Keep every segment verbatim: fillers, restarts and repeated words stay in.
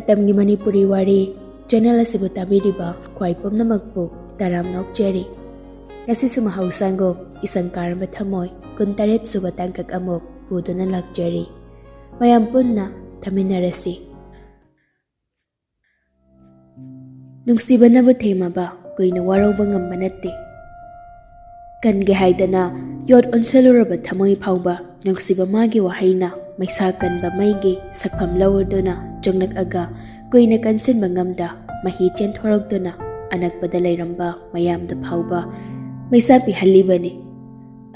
ꯇꯝꯒꯤ ꯃꯅꯤꯄꯨꯔꯤ ꯋꯥꯔꯤ ꯆꯦꯅꯦꯜ ꯑꯁꯤꯕꯨ ꯇꯥꯕꯤꯔꯤꯕ ꯈ꯭ꯋꯥꯏ ꯄꯨꯝꯅꯃꯛꯄꯨ ꯇꯔꯥꯝꯅ ꯑꯣꯛꯆꯔꯤ꯫ ꯉꯁꯤꯁꯨ ꯃꯍꯧꯁꯥꯒꯨꯝ ꯏꯁꯪ ꯀꯥꯔꯕ ꯊꯃꯣꯏ ꯀꯨꯟꯇꯔꯦꯠ ꯁꯨꯕ ꯇꯥꯡꯀꯛ ꯑꯃꯨꯛ ꯄꯨꯗꯨꯅ ꯂꯥꯛꯆꯔꯤ꯫ ꯃꯌꯥꯝ ꯄꯨꯟꯅ ꯊꯝꯃꯤꯟꯅꯔꯁꯤ꯫ ꯅꯨꯡꯁꯤꯕꯅꯕꯨ ꯊꯦꯝꯃꯕ ꯀꯨꯏꯅ ꯋꯥꯔꯧꯕ ꯉꯝꯕ ꯅꯠꯇꯦ꯫ ꯀꯟꯒꯦ ꯍꯥꯏꯗꯅ ꯌꯣꯠ ꯑꯣꯟꯁꯤꯜꯂꯨꯔꯕ ꯊꯃꯣꯏ ꯐꯥꯎꯕ ꯅꯨꯡꯁꯤꯕ ꯃꯥꯒꯤ ꯋꯥꯍꯩꯅ ꯃꯩꯁꯥ ꯀꯟꯕ ꯃꯩꯒꯤ ꯁꯛꯐꯝ ꯂꯧꯔꯗꯨꯅ ꯆꯣꯡꯂꯛꯑꯒ ꯀꯨꯏꯅ ꯀꯟꯁꯤꯟꯕ ꯉꯝꯗ ꯃꯍꯤ ꯆꯦꯟꯊꯣꯔꯛꯇꯨꯅ ꯑꯅꯛꯄꯗ ꯂꯩꯔꯝꯕ ꯃꯌꯥꯝꯗ ꯐꯥꯎꯕ ꯃꯩꯁꯥ ꯄꯤꯍꯜꯂꯤꯕꯅꯤ꯫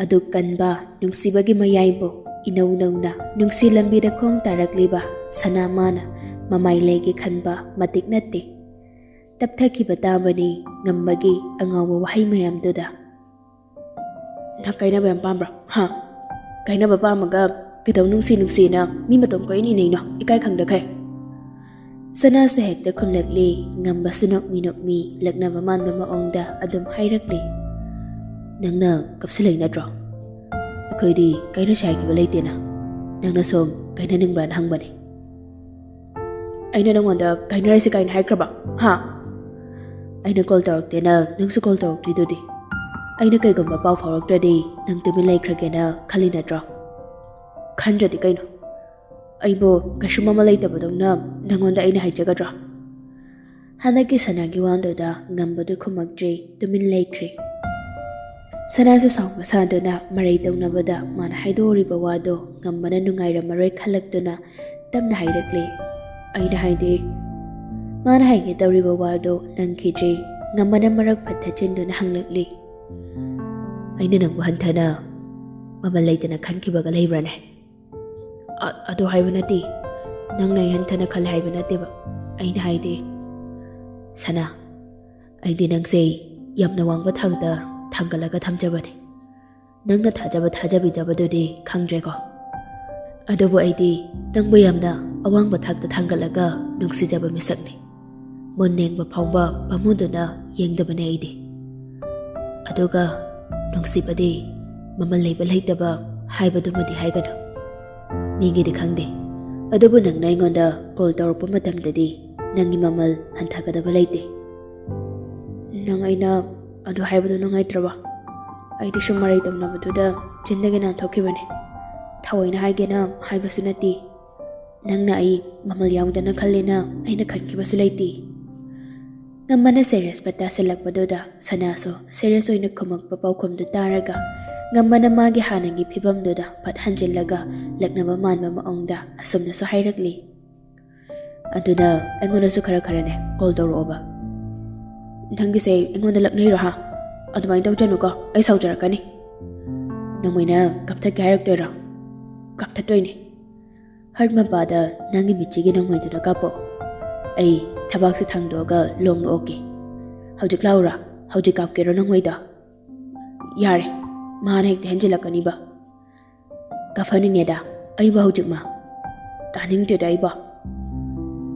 ꯑꯗꯨ ꯀꯟꯕ ꯅꯨꯡꯁꯤꯕꯒꯤ ꯃꯌꯥꯏꯕꯨ ꯏꯅꯧ ꯅꯧꯅ ꯅꯨꯡꯁꯤ ꯂꯝꯕꯤꯗ ꯈꯣꯡ ꯇꯥꯔꯛꯂꯤꯕ ꯁꯅꯥ ꯃꯥꯅ ꯃꯃꯥꯏ ꯂꯩꯒꯦ ꯈꯟꯕ ꯃꯇꯤꯛ ꯅꯠꯇꯦ꯫ ꯇꯞꯊꯈꯤꯕ ꯇꯥꯕꯅꯤ ꯉꯝꯕꯒꯤ ꯑꯉꯥꯎꯕ ꯋꯥꯍꯩ ꯃꯌꯥꯝꯗꯨꯗ꯫ "ꯅꯪ ꯀꯥꯏꯅꯕ ꯌꯥꯝ ꯄꯥꯝꯕ꯭ꯔꯣ? ꯍꯥ? ꯀꯥꯏꯅꯕ ꯄꯥꯝꯃꯒ ꯀꯩꯗꯧ ꯅꯨꯡꯁꯤ ꯅꯨꯡꯁꯤꯅ ꯃꯤ ꯃꯇꯣꯝ ꯀꯣꯏꯅ ꯏꯅꯩꯅꯣ? ꯏꯀꯥꯏ ꯈꯪꯗꯈꯩ?" ꯁꯅꯥꯁꯨ ꯍꯦꯛꯇ ꯈꯨꯝꯂꯛꯂꯤ꯫ ꯉꯝꯕꯁꯨ ꯅꯣꯛꯃꯤ ꯅꯣꯛꯃꯤ ꯂꯛꯅꯕ ꯃꯥꯟꯕ ꯃꯑꯣꯡꯗ ꯑꯗꯨꯝ ꯍꯥꯏꯔꯛꯂꯤ꯫ "ꯅꯪꯅ ꯀꯞꯁꯤꯜꯂꯛꯏ ꯅꯠꯇ꯭ꯔꯣ? ꯑꯩꯈꯣꯏꯗꯤ ꯀꯥꯏꯅꯁꯤ ꯍꯥꯏꯈꯤꯕ ꯂꯩꯇꯦꯅ꯫ ꯅꯪꯅ ꯁꯨꯝ ꯀꯥꯏꯅꯅꯤꯡꯕ꯭ꯔꯥꯅ ꯍꯪꯕꯅꯤ꯫" "ꯑꯩꯅ ꯅꯪꯉꯣꯟꯗ ꯀꯥꯏꯅꯔꯁꯤ ꯀꯥꯏꯅ ꯍꯥꯏꯈ꯭ꯔꯕ? ꯍꯥ? ꯑꯩꯅ ꯀꯣꯜ ꯇꯧꯔꯛꯇꯦꯅ ꯅꯪꯁꯨ ꯀꯣꯜ ꯇꯧꯔꯛꯇ꯭ꯔꯤꯗꯨꯗꯤ꯫ ꯑꯩꯅ ꯀꯩꯒꯨꯝꯕ ꯄꯥꯎ ꯐꯥꯎꯔꯛꯇ꯭ꯔꯗꯤ ꯅꯪ ꯇꯨꯃꯤꯟ ꯂꯩꯈ꯭ꯔꯒꯦꯅ ꯈꯜꯂꯤ ꯅꯠꯇ꯭ꯔꯣ? ꯈꯟꯗ꯭ꯔꯗꯤ ꯀꯩꯅꯣ? ꯑꯩꯕꯨ ꯀꯩꯁꯨꯝ ꯑꯃ ꯂꯩꯇꯕꯗꯧꯅ ꯅꯪꯉꯣꯟꯗ ꯑꯩꯅ ꯍꯥꯏꯖꯒꯗ꯭ꯔꯣ?" ꯍꯟꯗꯛꯀꯤ ꯁꯅꯥꯒꯤ ꯋꯥꯗꯨꯗ ꯉꯝꯕꯗꯨ ꯈꯨꯝꯃꯛꯇ꯭ꯔꯤ, ꯇꯨꯃꯤꯟ ꯂꯩꯈ꯭ꯔꯤ꯫ ꯁꯅꯥꯁꯨ ꯁꯥꯎꯕ ꯁꯥꯗꯨꯅ ꯃꯔꯩ ꯇꯧꯅꯕꯗ ꯃꯥꯅ ꯍꯥꯏꯗꯣꯛꯎꯔꯤꯕ ꯋꯥꯗꯣ ꯉꯝꯕꯅ ꯅꯨꯡꯉꯥꯏꯔꯝꯃꯔꯣꯏ ꯈꯜꯂꯛꯇꯨꯅ ꯇꯞꯅ ꯍꯥꯏꯔꯛꯂꯤ꯫ "ꯑꯩꯅ ꯍꯥꯏꯗꯤ꯫" ꯃꯥꯅ ꯍꯥꯏꯒꯦ ꯇꯧꯔꯤꯕ ꯋꯥꯗꯣ ꯅꯪꯈꯤꯗ꯭ꯔꯤ꯫ ꯉꯝꯕꯅ ꯃꯔꯛ ꯐꯠ ꯊꯠꯆꯤꯟꯗꯨꯅ ꯍꯪꯂꯛꯂꯤ꯫ "ꯑꯩꯅ ꯅꯪꯕꯨ ꯍꯟꯊꯅ ꯃꯃꯜ ꯂꯩꯇꯅ ꯈꯟꯈꯤꯕꯒ ꯂꯩꯕ꯭ꯔꯅꯦ?" "ꯑ-, ꯑꯗꯨ ꯍꯥꯏꯕ ꯅꯠꯇꯦ꯫ ꯅꯪꯅ ꯑꯩ ꯍꯟꯊꯅ ꯈꯜꯂꯦ ꯍꯥꯏꯕ ꯅꯠꯇꯦꯕ꯫ ꯑꯩꯅ ꯍꯥꯏꯗꯤ, ꯁꯅꯥ, ꯑꯩꯗꯤ ꯅꯪꯁꯦ ꯌꯥꯝꯅ ꯋꯥꯡꯕ ꯊꯥꯛꯇ ꯊꯥꯡꯒꯠꯂꯒ ꯊꯝꯖꯕꯅꯤ꯫ ꯅꯪꯅ ꯊꯥꯖꯕ ꯊꯥꯖꯕꯤꯗꯕꯗꯨꯗꯤ ꯈꯪꯗ꯭ꯔꯦꯀꯣ꯫ ꯑꯗꯨꯕꯨ ꯑꯩꯗꯤ ꯅꯪꯕꯨ ꯌꯥꯝꯅ ꯑꯋꯥꯡꯕ ꯊꯥꯛꯇ ꯊꯥꯡꯒꯠꯂꯒ ꯅꯨꯡꯁꯤꯖꯕ ꯃꯤꯁꯛꯅꯤ꯫ ꯃꯨꯟ ꯌꯦꯡꯕ ꯐꯥꯎꯕ ꯄꯥꯝꯃꯨꯗꯨꯅ ꯌꯦꯡꯗꯕꯅꯦ ꯑꯩꯗꯤ꯫ ꯑꯗꯨꯒ ꯅꯨꯡꯁꯤꯕꯗꯤ ꯃꯃꯜ ꯂꯩꯕ ꯂꯩꯇꯕ ꯍꯥꯏꯕꯗꯨꯃꯗꯤ ꯍꯥꯏꯒꯅꯨ꯫ ꯃꯤꯒꯤꯗꯤ ꯈꯪꯗꯦ, ꯑꯗꯨꯕꯨ ꯅꯪꯅ ꯑꯩꯉꯣꯟꯗ ꯀꯣꯜ ꯇꯧꯔꯛꯄ ꯃꯇꯝꯗꯗꯤ ꯅꯪꯒꯤ ꯃꯃꯜ ꯍꯟꯊꯒꯗꯕ ꯂꯩꯇꯦ꯫ ꯅꯪ ꯑꯩꯅ ꯑꯗꯨ ꯍꯥꯏꯕꯗꯨ ꯅꯨꯡꯉꯥꯏꯇ꯭ꯔꯕ? ꯑꯩꯗꯤ ꯁꯨꯝ ꯃꯔꯩ ꯇꯧꯅꯕꯗꯨꯗ ꯆꯤꯟꯗꯒꯤ ꯅꯥꯟꯊꯣꯛꯈꯤꯕꯅꯤ꯫ ꯊꯑꯣꯏꯅ ꯍꯥꯏꯒꯦꯅ ꯍꯥꯏꯕꯁꯨ ꯅꯠꯇꯦ꯫ ꯅꯪꯅ ꯑꯩ ꯃꯃꯜ ꯌꯥꯎꯗꯅ ꯈꯜꯂꯦꯅ ꯑꯩꯅ ꯈꯟꯈꯤꯕꯁꯨ ꯂꯩꯇꯦ꯫ ꯉꯝꯃꯅ ꯁꯦꯔꯤꯌꯁ ꯄꯠ ꯇꯥꯁꯤꯜꯂꯛꯄꯗꯨꯗ ꯁꯅꯥꯁꯨ ꯁꯦꯔꯤꯌꯁ ꯑꯣꯏꯅ ꯈꯨꯝꯃꯛꯄ ꯄꯥꯎꯈꯨꯝꯗꯨ ꯇꯥꯔꯒ ꯉꯝꯃꯅ ꯃꯥꯒꯤ ꯍꯥꯟꯅꯒꯤ ꯐꯤꯕꯝꯗꯨꯗ ꯐꯠ ꯍꯟꯖꯤꯜꯂꯒ ꯂꯛꯅꯕ ꯃꯥꯟꯕ ꯃꯑꯣꯡꯗ ꯑꯁꯨꯝꯅꯁꯨ ꯍꯥꯏꯔꯛꯂꯤ꯫ ꯑꯗꯨꯅ ꯑꯩꯉꯣꯟꯗꯁꯨ ꯈꯔ ꯈꯔꯅꯦ ꯀꯣꯜ ꯇꯧꯔꯛꯑꯣꯕ꯫ ꯅꯪꯒꯤꯁꯦ ꯑꯩꯉꯣꯟꯗ ꯂꯛꯅꯩꯔꯣ ꯍꯥ? ꯑꯗꯨꯃꯥꯏꯅ ꯇꯧꯖꯅꯨꯀꯣ, ꯑꯩ ꯁꯥꯎꯖꯔꯛꯀꯅꯤ꯫ ꯅꯣꯡꯃꯩꯅ ꯀꯞꯊꯠꯀꯦ ꯍꯥꯏꯔꯛꯇꯣꯏꯔꯣ? ꯀꯞꯊꯠꯇꯣꯏꯅꯦ꯫ ꯍꯔꯠ ꯃꯄꯥꯗ ꯅꯪꯒꯤ ꯃꯤꯠꯆꯤꯒꯤ ꯅꯣꯡꯃꯩꯗꯨꯅ ꯀꯥꯞꯄꯣ꯫ ꯑꯩ ꯊꯕꯥꯛꯁꯦ ꯊꯥꯡꯗꯣꯛꯑꯒ ꯂꯣꯡꯅ ꯑꯣꯛꯀꯦ꯫ ꯍꯧꯖꯤꯛ ꯂꯥꯎꯔꯥ? ꯍꯧꯖꯤꯛ ꯀꯥꯞꯀꯦꯔꯣ ꯅꯣꯡꯃꯩꯗꯣ? ꯌꯥꯔꯦ, ꯃꯥꯅ ꯍꯦꯛꯇ ꯍꯦꯟꯖꯤꯜꯂꯛꯀꯅꯤꯕ꯫ ꯀꯥꯐꯅꯤꯡꯉꯦꯗ ꯑꯩꯕꯨ ꯍꯧꯖꯤꯛꯃꯛ꯫ ꯇꯥꯅꯤꯡꯗ꯭ꯔꯦꯗ ꯑꯩꯕꯨ꯫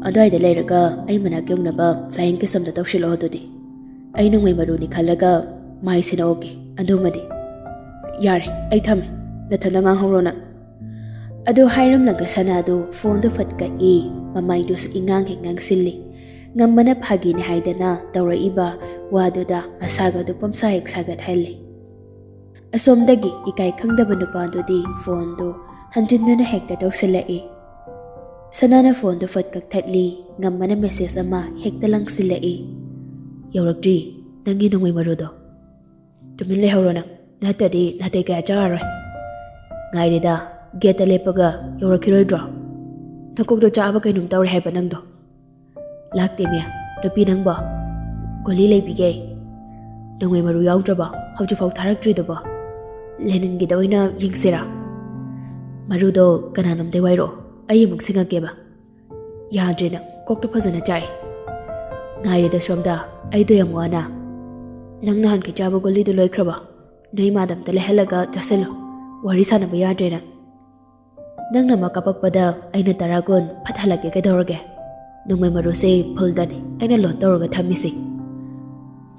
ꯑꯗꯨꯋꯥꯏꯗ ꯂꯩꯔꯒ ꯑꯩ ꯃꯅꯥꯛ ꯌꯧꯅꯕ ꯐ꯭ꯂꯥꯏꯌꯤꯡ ꯀꯤꯁ ꯑꯝꯇ ꯇꯧꯁꯤꯜꯂꯛꯑꯣ ꯑꯗꯨꯗꯤ꯫ ꯑꯩ ꯅꯣꯡꯃꯩ ꯃꯔꯨꯅꯤ ꯈꯜꯂꯒ ꯃꯥꯏꯁꯤꯅ ꯑꯣꯛꯀꯦ ꯑꯗꯨꯃꯗꯤ꯫ ꯌꯥꯔꯦ, ꯑꯩ ꯊꯝꯃꯦ꯫ ꯅꯊꯟꯗ ꯉꯥꯡꯍꯧꯔꯣ ꯅꯪ꯫ ꯑꯗꯨ ꯍꯥꯏꯔꯝꯂꯒ ꯁꯅꯥꯗꯨ ꯐꯣꯟꯗꯨ ꯐꯠ ꯀꯛꯏ꯫ ꯃꯃꯥꯏꯗꯨꯁꯨ ꯏꯉꯥꯡ ꯍꯦꯛ ꯉꯥꯡꯁꯤꯜꯂꯤ꯫ ꯉꯝꯃꯅ ꯐꯥꯒꯤꯅꯤ ꯍꯥꯏꯗꯅ ꯇꯧꯔꯛꯏꯕ ꯋꯥꯗꯨꯗ ꯃꯁꯥꯒꯗꯨ ꯄꯨꯝꯁꯥ ꯍꯦꯛ ꯁꯥꯒꯠꯍꯜꯂꯤ꯫ ꯑꯁꯣꯝꯗꯒꯤ ꯏꯀꯥꯏ ꯈꯪꯗꯕ ꯅꯨꯄꯥꯗꯨꯗꯤ ꯐꯣꯟꯗꯨ ꯍꯟꯖꯤꯟꯗꯨꯅ ꯍꯦꯛꯇ ꯇꯧꯁꯤꯜꯂꯛꯏ꯫ ꯁꯅꯥꯅ ꯐꯣꯟꯗꯨ ꯐꯠ ꯀꯛꯊꯠꯂꯤ꯫ ꯉꯝꯃꯅ ꯃꯦꯁꯦꯖ ꯑꯃ ꯍꯦꯛꯇ ꯂꯪꯁꯤꯜꯂꯛꯏ꯫ ꯌꯧꯔꯛꯇ꯭ꯔꯤ, ꯅꯪꯒꯤ ꯅꯣꯡꯃꯩ ꯃꯔꯨꯗꯣ꯫ ꯇꯨꯃꯤꯟ ꯂꯩꯍꯧꯔꯣ ꯅꯪ, ꯅꯠꯇ꯭ꯔꯗꯤ ꯅꯥꯇꯩ ꯀꯌꯥ ꯆꯥꯔꯔꯣꯏ꯫ ꯉꯥꯏꯔꯦꯗ, ꯒꯦꯠꯇ ꯂꯦꯞꯄꯒ ꯌꯧꯔꯛꯈꯤꯔꯣꯏꯗ꯭ꯔꯣ? ꯅꯀꯣꯛꯇꯣ ꯆꯥꯕ ꯀꯩꯅꯣꯝ ꯇꯧꯔꯦ ꯍꯥꯏꯕ ꯅꯪꯗꯣ꯫ ꯂꯥꯛꯇꯦꯃꯤ, ꯅꯨꯄꯤ ꯅꯪꯕꯣ꯫ ꯒꯨꯂꯤ ꯂꯩꯕꯤꯒꯦ꯫ ꯅꯣꯡꯃꯩ ꯃꯔꯨ ꯌꯥꯎꯗ꯭ꯔꯕꯣ? ꯍꯧꯖꯤꯛꯐꯥꯎ ꯊꯥꯔꯛꯇ꯭ꯔꯤꯗꯨꯕꯣ? ꯂꯦꯅꯤꯟꯒꯤꯗ ꯑꯣꯏꯅ ꯌꯦꯡꯁꯤꯔꯥ? ꯃꯔꯨꯗꯣ ꯀꯅꯥꯅꯣꯝꯗꯩ ꯋꯥꯏꯔꯛꯑꯣ, ꯑꯩ ꯑꯃꯨꯛ ꯁꯤꯡꯉꯛꯀꯦꯕ꯫ ꯌꯥꯗ꯭ꯔꯦ ꯅꯪ, ꯀꯣꯛꯇꯣ ꯐꯖꯅ ꯆꯥꯛꯑꯦ꯫ ꯉꯥꯏꯔꯦꯗ ꯁꯣꯝꯗ, ꯑꯩꯗꯣ ꯌꯥꯝ ꯋꯥꯅ꯫ ꯅꯪ ꯅꯍꯥꯟꯈꯩ ꯆꯥꯕ ꯒꯨꯂꯤꯗꯣ ꯂꯣꯏꯈ꯭ꯔꯕꯣ? ꯅꯣꯏ ꯃꯥꯗ ꯑꯝꯇ ꯂꯩꯍꯜꯂꯒ ꯆꯥꯁꯤꯜꯂꯣ꯫ ꯋꯥꯔꯤ ꯁꯥꯟꯅꯕ ꯌꯥꯗ꯭ꯔꯦ ꯅꯪ꯫ ꯅꯪꯅ ꯑꯃ ꯀꯥꯄꯛꯄꯗ ꯑꯩꯅ ꯇꯔꯥ ꯀꯨꯟ ꯐꯠ ꯍꯜꯂꯛꯀꯦ ꯀꯩꯗꯧꯔꯒꯦ? ꯅꯣꯡꯃꯩ ꯃꯔꯨꯁꯦ ꯐꯨꯜꯗꯅꯤ ꯑꯩꯅ ꯂꯣꯗ ꯇꯧꯔꯒ ꯊꯝꯃꯤꯁꯦ꯫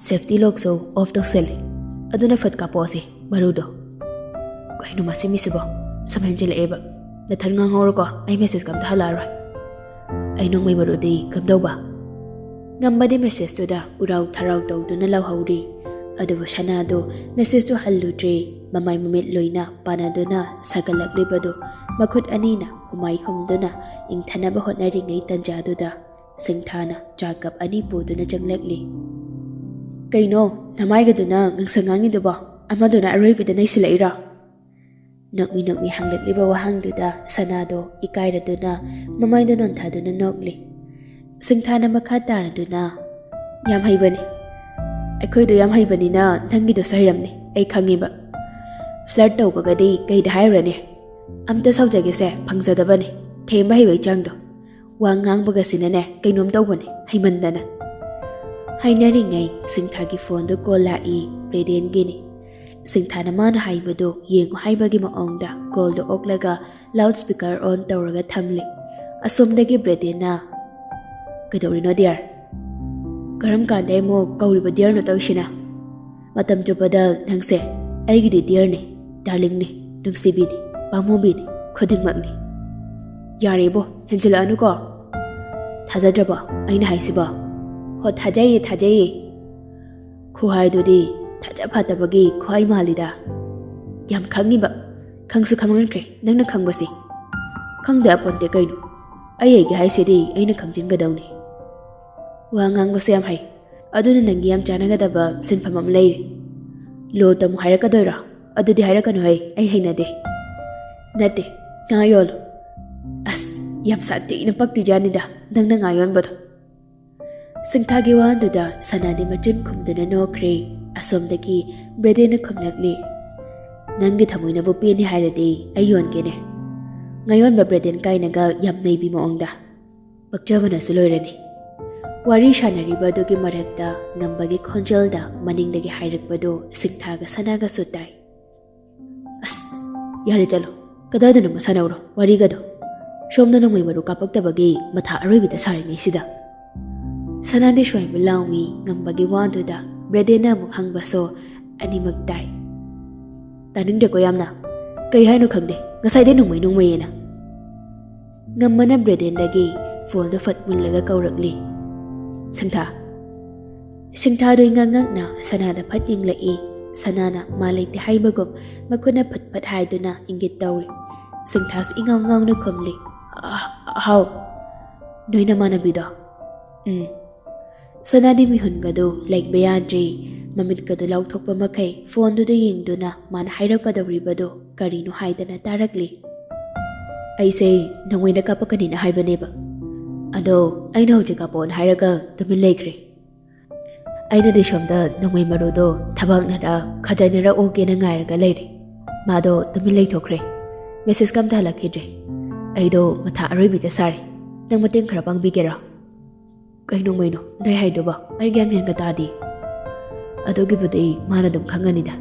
Safety ꯂꯣꯛꯁꯨ of ꯇꯧꯁꯜꯂꯤ꯫ ꯑꯗꯨꯅ ꯐꯠ ꯀꯥꯞꯄꯛꯑꯣꯁꯦ ꯃꯔꯨꯗꯣ꯫ ꯀꯩꯅꯣ ꯃꯁꯤ ꯃꯤꯁꯤꯕꯣ? ꯁꯨꯝ ꯍꯦꯟꯖꯤꯜꯂꯛꯑꯦꯕ꯫ ꯅꯊꯟ ꯉꯥꯡꯍꯧꯔꯣꯀꯣ, ꯑꯩ ꯃꯦꯁꯦꯖꯀ ꯑꯝꯇ ꯍꯜꯂꯛꯑꯔꯣꯏ꯫ ꯑꯩ ꯅꯣꯡꯃꯩ ꯃꯔꯨꯗꯤ ꯀꯝꯗꯧꯕ? ꯉꯝꯕꯗꯤ ꯃꯦꯁꯦꯖꯇꯨꯗ ꯎꯔꯥꯎ ꯊꯔꯥꯎ ꯇꯧꯗꯨꯅ ꯂꯧꯍꯧꯔꯤ꯫ ꯑꯗꯨꯕꯨ ꯁꯅꯥꯗꯨ ꯃꯦꯁꯦꯖꯇꯨ ꯍꯜꯂꯨꯗ꯭ꯔꯦ꯫ ꯃꯃꯥꯏ ꯃꯃꯤꯠ ꯂꯣꯏꯅ ꯄꯥꯟꯅꯗꯨꯅ ꯁꯥꯒꯠꯂꯛꯂꯤꯕꯗꯨ ꯃꯈꯨꯠ ꯑꯅꯤꯅ ꯍꯨꯃꯥꯏ ꯍꯨꯝꯗꯨꯅ ꯏꯪꯊꯅꯕ ꯍꯣꯠꯅꯔꯤꯉꯩ ꯇꯟꯖꯥꯗꯨꯗ ꯁꯤꯡꯊꯥꯅ ꯆꯥ ꯀꯞ ꯑꯅꯤ ꯄꯨꯗꯨꯅ ꯆꯪꯂꯛꯂꯤ꯫ "ꯀꯩꯅꯣ, ꯅꯃꯥꯏꯒꯗꯨꯅ ꯉꯥꯡꯁꯪ ꯉꯥꯡꯉꯤꯗꯨꯕꯣ? ꯑꯃꯗꯨꯅ ꯑꯔꯣꯏꯕꯤꯗ ꯅꯩꯁꯤꯜꯂꯛꯏꯔꯣ?" ꯅꯣꯛꯃꯤ ꯅꯣꯛꯃꯤ ꯍꯪꯂꯛꯂꯤꯕ ꯋꯥꯍꯪꯗꯨꯗ ꯁꯅꯥꯗꯣ ꯏꯀꯥꯏꯔꯗꯨꯅ ꯃꯃꯥꯏꯗꯣ ꯅꯣꯟꯊꯗꯨꯅ ꯅꯣꯛꯂꯤ꯫ ꯁꯤꯡꯊꯥꯅ ꯃꯈꯥ ꯇꯥꯔꯗꯨꯅ, "ꯌꯥꯝ ꯍꯩꯕꯅꯤ꯫ ꯑꯩꯈꯣꯏꯗꯣ ꯌꯥꯝ ꯍꯩꯕꯅꯤꯅ ꯅꯪꯒꯤꯗꯨꯁꯨ ꯍꯩꯔꯝꯅꯤ, ꯑꯩ ꯈꯪꯉꯤꯕ꯫ ꯐ꯭ꯂꯔꯠ ꯇꯧꯕꯒꯗꯤ ꯀꯩꯗ ꯍꯥꯏꯔꯨꯔꯅꯤ? ꯑꯝꯇ ꯁꯥꯎꯖꯒꯦꯁꯦ, ꯐꯪꯖꯗꯕꯅꯤ꯫ ꯊꯦꯝꯕ ꯍꯩꯕ ꯏꯆꯥꯡꯗꯣ꯫ ꯋꯥ ꯉꯥꯡꯕꯒꯁꯤꯅꯅꯦ ꯀꯩꯅꯣꯝ ꯇꯧꯕꯅꯤ, ꯍꯩꯃꯟꯗꯅ꯫" ꯍꯥꯏꯅꯔꯤꯉꯩ ꯁꯤꯡꯊꯥꯒꯤ ꯐꯣꯟꯗꯨ ꯀꯣꯜ ꯂꯥꯛꯏ, ꯕ꯭ꯔꯦꯗꯦꯟꯒꯤꯅꯤ꯫ ꯁꯤꯡꯊꯥꯅ ꯃꯥꯅ ꯍꯥꯏꯕꯗꯨ ꯌꯦꯡꯉꯨ ꯍꯥꯏꯕꯒꯤ ꯃꯑꯣꯡꯗ ꯀꯣꯜꯗꯨ ꯑꯣꯛꯂꯒ ꯂꯥꯎꯠ ꯁ꯭ꯄꯤꯀꯔ ꯑꯣꯟ ꯇꯧꯔꯒ ꯊꯝꯂꯤ꯫ ꯑꯁꯣꯝꯗꯒꯤ ꯕ꯭ꯔꯦꯗꯦꯟꯅ, "ꯀꯩꯗꯧꯔꯤꯅꯣ ꯗꯤꯌꯔ? ꯀꯔꯝ ꯀꯥꯟꯗ ꯑꯃꯨꯛ ꯀꯧꯔꯤꯕ ꯗꯤꯌꯔꯅꯣ ꯇꯧꯔꯤꯁꯤꯅ? ꯃꯇꯝ ꯆꯨꯞꯄꯗ ꯅꯪꯁꯦ ꯑꯩꯒꯤꯗꯤ ꯗꯤꯌꯔꯅꯤ, ꯗꯥꯔꯂꯤꯡꯅꯤ, ꯅꯨꯡꯁꯤꯕꯤꯅꯤ, ꯄꯥꯝꯃꯨꯕꯤꯅꯤ, ꯈꯨꯗꯤꯡꯃꯛꯅꯤ꯫ ꯌꯥꯔꯦꯕꯣ, ꯍꯦꯟꯖꯤꯜꯂꯛꯑꯅꯨꯀꯣ꯫ ꯊꯥꯖꯗ꯭ꯔꯕꯣ ꯑꯩꯅ ꯍꯥꯏꯁꯤꯕꯣ?" "ꯍꯣ, ꯊꯥꯖꯩꯌꯦ, ꯊꯥꯖꯩꯌꯦ꯫ ꯈꯨꯍꯥꯏꯗꯨꯗꯤ ꯊꯥꯖ ꯐꯥꯠꯇꯕꯒꯤ ꯈꯨꯍꯥꯏ ꯃꯥꯜꯂꯤꯗ꯫ ꯌꯥꯝ ꯈꯪꯉꯤꯕ, ꯈꯪꯁꯨ ꯈꯪꯃꯟꯈ꯭ꯔꯦ ꯅꯪꯅ ꯈꯪꯕꯁꯤ꯫ ꯈꯪꯗ ꯌꯥꯄꯣꯟꯇꯦ ꯀꯩꯅꯣ, ꯑꯩ ꯑꯩꯒꯤ ꯍꯥꯏꯁꯤꯗꯤ ꯑꯩꯅ ꯈꯪꯖꯤꯟꯒꯗꯧꯅꯤ꯫ ꯋꯥ ꯉꯥꯡꯕꯁꯨ ꯌꯥꯝ ꯍꯩ, ꯑꯗꯨꯅ ꯅꯪꯒꯤ ꯌꯥꯝ ꯆꯥꯟꯅꯒꯗꯕ ꯁꯤꯟꯐꯝ ꯑꯃ ꯂꯩꯔꯦ꯫ ꯂꯣ ꯇꯝꯃꯨ ꯍꯥꯏꯔꯛꯀꯗꯣꯏꯔꯣ? ꯑꯗꯨꯗꯤ ꯍꯥꯏꯔꯛꯀꯅꯨ ꯍꯩ, ꯑꯩ ꯍꯩꯅꯗꯦ꯫ ꯅꯠꯇꯦ, ꯉꯥ ꯌꯣꯜꯂꯨ꯫ ꯑꯁ, ꯌꯥꯝ ꯁꯥꯊꯤꯅ ꯄꯛꯇꯤꯖꯥꯠꯅꯤꯗ ꯅꯪꯅ ꯉꯥ ꯌꯣꯟꯕꯗꯣ꯫" ꯁꯤꯡꯊꯥꯒꯤ ꯋꯥꯍꯟꯗꯨꯗ ꯁꯅꯥꯗꯤ ꯃꯆꯤꯟ ꯈꯨꯝꯗꯨꯅ ꯅꯣꯛꯈ꯭ꯔꯦ꯫ ꯑꯁꯣꯝꯗꯒꯤ ꯕ꯭ꯔꯦꯗꯦꯟꯅ ꯈꯨꯝꯂꯛꯂꯤ, "ꯅꯪꯒꯤ ꯊꯃꯣꯏꯅꯕꯨ ꯄꯦꯟꯅꯤ ꯍꯥꯏꯔꯗꯤ ꯑꯩ ꯌꯣꯟꯒꯦꯅꯦ꯫ ꯉꯥꯌꯣꯟꯕ ꯕ꯭ꯔꯦꯗꯦꯟ ꯀꯥꯏꯅꯒ ꯌꯥꯝ ꯅꯩꯕꯤ ꯃꯑꯣꯡꯗ꯫ ꯄꯛꯆꯕꯅꯁꯨ ꯂꯣꯏꯔꯅꯤ꯫" ꯋꯥꯔꯤ ꯁꯥꯟꯅꯔꯤꯕ ꯑꯗꯨꯒꯤ ꯃꯔꯛꯇ ꯉꯝꯕꯒꯤ ꯈꯣꯟꯖꯦꯜꯗ ꯃꯅꯤꯡꯗꯒꯤ ꯍꯥꯏꯔꯛꯄꯗꯨ ꯁꯤꯡꯊꯥꯒ ꯁꯅꯥꯒꯁꯨ ꯇꯥꯏ꯫ "ꯑꯁ, ꯌꯥꯔꯦ ꯆꯠꯂꯣ, ꯀꯗꯥꯏꯗꯅꯣ ꯁꯥꯟꯅꯧꯔꯣ ꯋꯥꯔꯤꯒꯗꯣ꯫ ꯁꯣꯝꯗ ꯅꯣꯡꯃꯩ ꯃꯔꯨ ꯀꯥꯞꯄꯛꯇꯕꯒꯤ ꯃꯊꯥ ꯑꯔꯣꯏꯕꯤꯗ ꯁꯥꯔꯤꯉꯩꯁꯤꯗ꯫" ꯁꯅꯥꯗꯤ ꯁ꯭ꯋꯥꯏꯕ ꯂꯥꯎꯉꯤ꯫ ꯉꯝꯕꯒꯤ ꯋꯥꯗꯨꯗ ꯕ꯭ꯔꯦꯗꯦꯟꯅ ꯑꯃꯨꯛ ꯍꯪꯕꯁꯨ ꯑꯅꯤꯃꯛ ꯇꯥꯏ꯫ "ꯇꯥꯅꯤꯡꯗ꯭ꯔꯦꯀꯣ ꯌꯥꯝꯅ꯫ ꯀꯩ ꯍꯥꯏꯅꯣ ꯈꯪꯗꯦ, ꯉꯁꯥꯏꯗꯩ ꯅꯣꯡꯃꯩ ꯅꯣꯡꯃꯩ ꯑꯅ꯫ ꯉꯝꯃꯅ ꯕ꯭ꯔꯦꯗꯦꯟꯗꯒꯤ ꯐꯣꯟꯗꯣ ꯐꯠ ꯃꯨꯜꯂꯒ ꯀꯧꯔꯛꯂꯤ, "ꯁꯤꯡꯊꯥ!" ꯁꯤꯡꯊꯥꯗꯣ ꯏꯉꯛ ꯉꯛꯅ ꯁꯅꯥꯗ ꯐꯠ ꯌꯦꯡꯂꯛꯏ꯫ ꯁꯅꯥꯅ ꯃꯥ ꯂꯩꯇꯦ ꯍꯥꯏꯕꯒꯨꯝ ꯃꯈꯨꯠꯅ ꯐꯠ ꯐꯠ ꯍꯥꯏꯗꯨꯅ ꯏꯪꯒꯤꯠ ꯇꯧꯔꯤ꯫ ꯁꯤꯡꯊꯥꯁꯨ ꯏꯉꯥꯎ ꯉꯥꯎꯅ ꯈꯨꯝꯂꯤ, "ꯑ, ꯍꯥꯎ, ꯅꯣꯏ ꯅꯃꯥꯟꯅꯕꯤꯗꯣ?" "ꯎꯝ꯫" ꯁꯅꯥꯗꯤ ꯃꯤꯍꯨꯟꯒꯗꯨ ꯂꯩꯕ ꯌꯥꯗ꯭ꯔꯤ꯫ ꯃꯃꯤꯠꯀꯗꯨ ꯂꯥꯎꯊꯣꯛꯄ ꯃꯈꯩ ꯐꯣꯟꯗꯨꯗ ꯌꯦꯡꯗꯨꯅ ꯃꯥꯅ ꯍꯥꯏꯔꯛꯀꯗꯧꯔꯤꯕꯗꯨ ꯀꯔꯤꯅꯣ ꯍꯥꯏꯗꯅ ꯇꯥꯔꯛꯂꯤ꯫ "ꯑꯩꯁꯦ ꯅꯣꯡꯃꯩꯅ ꯀꯥꯞꯄꯛꯀꯅꯤꯅ ꯍꯥꯏꯕꯅꯦꯕ, ꯑꯗꯣ ꯑꯩꯅ ꯍꯧꯖꯤꯛ ꯀꯥꯞꯄꯛꯑꯣꯅ ꯍꯥꯏꯔꯒ ꯇꯨꯃꯤꯟ ꯂꯩꯈ꯭ꯔꯦ꯫ ꯑꯩꯅꯗꯤ ꯁꯣꯝꯗ ꯅꯣꯡꯃꯩ ꯃꯔꯨꯗꯣ ꯊꯕꯥꯛꯅꯔ ꯈꯖꯥꯏꯅꯔ ꯑꯣꯒꯦꯅ ꯉꯥꯏꯔꯒ ꯂꯩꯔꯦ꯫ ꯃꯥꯗꯣ ꯇꯨꯃꯤꯟ ꯂꯩꯊꯣꯛꯈ꯭ꯔꯦ꯫ ꯃꯦꯁꯦꯖꯀ ꯑꯝꯇ ꯍꯜꯂꯛꯈꯤꯗ꯭ꯔꯦ꯫ ꯑꯩꯗꯣ ꯃꯊꯥ ꯑꯔꯣꯏꯕꯤꯗ ꯁꯥꯔꯦ꯫ ꯅꯪ ꯃꯇꯦꯡ ꯈꯔ ꯄꯥꯡꯕꯤꯒꯦꯔꯥ?" "ꯀꯩ ꯅꯣꯡꯃꯩꯅꯣ ꯅꯣꯏ ꯍꯥꯏꯗꯨꯕꯣ? ꯑꯩ ꯒ꯭ꯌꯥꯟ ꯃꯦꯟꯒ ꯇꯥꯗꯦ꯫" "ꯑꯗꯨꯒꯤꯕꯨꯗꯤ ꯃꯥꯅ ꯑꯗꯨꯝ ꯈꯪꯉꯅꯤꯗ꯫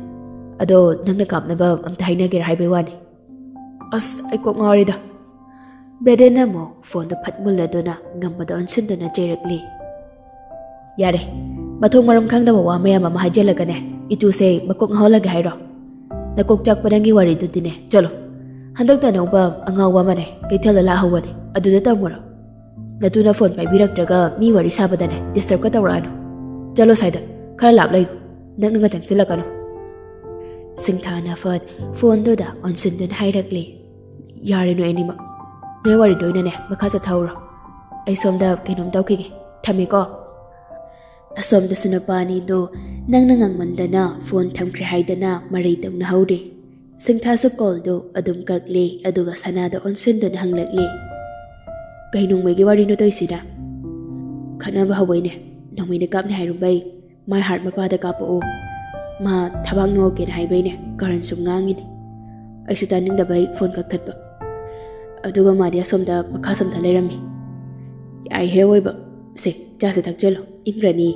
ꯑꯗꯣ ꯅꯪꯅ ꯀꯥꯞꯅꯕ ꯑꯝꯇ ꯍꯥꯏꯅꯒꯦꯔꯥ ꯍꯥꯏꯕꯩ ꯋꯥꯅꯤ꯫" "ꯑꯁ, ꯑꯩ ꯀꯣꯛ ꯉꯥꯎꯔꯦꯗ꯫" ꯕ꯭ꯔꯦꯗꯦꯟꯅ ꯑꯃꯨꯛ ꯐꯣꯟꯗꯣ ꯐꯠ ꯃꯨꯜꯂꯗꯨꯅ ꯉꯝꯕꯗ ꯑꯣꯟꯁꯤꯟꯗꯨꯅ ꯆꯩꯔꯛꯂꯤ꯫ "ꯌꯥꯔꯦ, ꯃꯊꯣꯡ ꯃꯔꯝ ꯈꯪꯗꯕ ꯋꯥ ꯃꯌꯥꯝ ꯑꯃ ꯍꯥꯏꯖꯤꯜꯂꯒꯅꯦ, ꯏꯇꯨꯁꯦ ꯃꯀꯣꯛ ꯉꯥꯎꯍꯜꯂꯒꯦ ꯍꯥꯏꯔꯣ? ꯅꯀꯣꯛ ꯆꯥꯛꯄ ꯅꯪꯒꯤ ꯋꯥꯔꯤꯗꯨꯗꯤꯅꯦ, ꯆꯠꯂꯣ꯫ ꯍꯟꯗꯛꯇ ꯑꯅꯧꯕ ꯑꯉꯥꯎꯕ ꯑꯃꯅꯦ ꯀꯩꯊꯦꯜꯗ ꯂꯥꯛꯍꯧꯕꯅꯦ, ꯑꯗꯨꯗ ꯇꯝꯃꯨꯔꯣ꯫ ꯅꯇꯨꯅ ꯐꯣꯟ ꯄꯥꯏꯕꯤꯔꯛꯇ꯭ꯔꯒ ꯃꯤ ꯋꯥꯔꯤ ꯁꯥꯕꯗꯅꯦ ꯗꯤꯁꯇꯔꯕꯀ ꯇꯧꯔꯛꯑꯅꯨ꯫ ꯆꯠꯂꯣ ꯁ꯭ꯋꯥꯏꯗ, ꯈꯔ ꯂꯥꯞ ꯂꯩꯌꯨ, ꯅꯛꯅꯒ ꯆꯪꯁꯤꯜꯂꯛꯀꯅꯨ꯫" ꯁꯤꯡꯊꯥꯅ ꯐꯠ ꯐꯣꯟꯗꯨꯗ ꯑꯣꯟꯁꯤꯟꯗꯨꯅ ꯍꯥꯏꯔꯛꯂꯤ, "ꯌꯥꯔꯦ ꯅꯣꯏ ꯑꯅꯤꯃꯛ, ꯅꯣꯏ ꯋꯥꯔꯤꯗꯣ ꯑꯣꯏꯅꯅꯦ ꯃꯈꯥ ꯆꯠꯊꯍꯧꯔꯣ꯫ ꯑꯩ ꯁꯣꯝꯗ ꯀꯩꯅꯣꯝ ꯇꯧꯈꯤꯒꯦ, ꯊꯝꯃꯦꯀꯣ꯫" ꯑꯁꯣꯝꯗꯁꯨ ꯅꯨꯄꯥ ꯑꯅꯤꯗꯣ ꯅꯪꯅ ꯉꯥꯡꯃꯟꯗꯅ ꯐꯣꯟ ꯊꯝꯈ꯭ꯔꯦ ꯍꯥꯏꯗꯅ ꯃꯔꯩ ꯇꯧꯅꯍꯧꯔꯦ꯫ ꯁꯤꯡꯊꯥꯁꯨ ꯀꯣꯜꯗꯣ ꯑꯗꯨꯝ ꯀꯛꯂꯦ, ꯑꯗꯨꯒ ꯁꯅꯥꯗ ꯑꯣꯟꯁꯤꯟꯗꯨꯅ ꯍꯪꯂꯛꯂꯦ, "ꯀꯩ ꯅꯣꯡꯃꯩꯒꯤ ꯋꯥꯔꯤꯅꯣ ꯇꯧꯏꯁꯤꯅ?" "ꯈꯠꯅꯕ ꯍꯧꯕꯩꯅꯦ, ꯅꯣꯡꯃꯩꯅ ꯀꯥꯞꯅꯤ ꯍꯥꯏꯔꯨꯕꯩ꯫ ꯃꯥꯏ ꯍꯥꯔꯠ ꯃꯄꯥꯗ ꯀꯥꯞꯄꯛꯑꯣ, ꯃꯥ ꯊꯕꯥꯛ ꯅꯣꯛꯀꯦꯅ ꯍꯥꯏꯕꯩꯅꯦ ꯀꯔꯟ ꯁꯨꯝ ꯉꯥꯡꯉꯤꯅꯦ꯫ ꯑꯩꯁꯨ ꯇꯥꯅꯤꯡꯗꯕꯩ ꯐꯣꯟ ꯀꯛꯊꯠꯄ꯫ ꯑꯗꯨꯒ ꯃꯥꯗꯤ ꯑꯁꯣꯝꯗ ꯃꯈꯥ ꯁꯝꯊ ꯂꯩꯔꯝꯃꯤ꯫ ꯌꯥꯏꯍꯦ ꯑꯣꯏꯕ꯫ ꯁꯦ, ꯆꯥꯁꯦ ꯊꯛꯆꯜꯂꯣ, ꯏꯪꯈ꯭ꯔꯅꯤ꯫"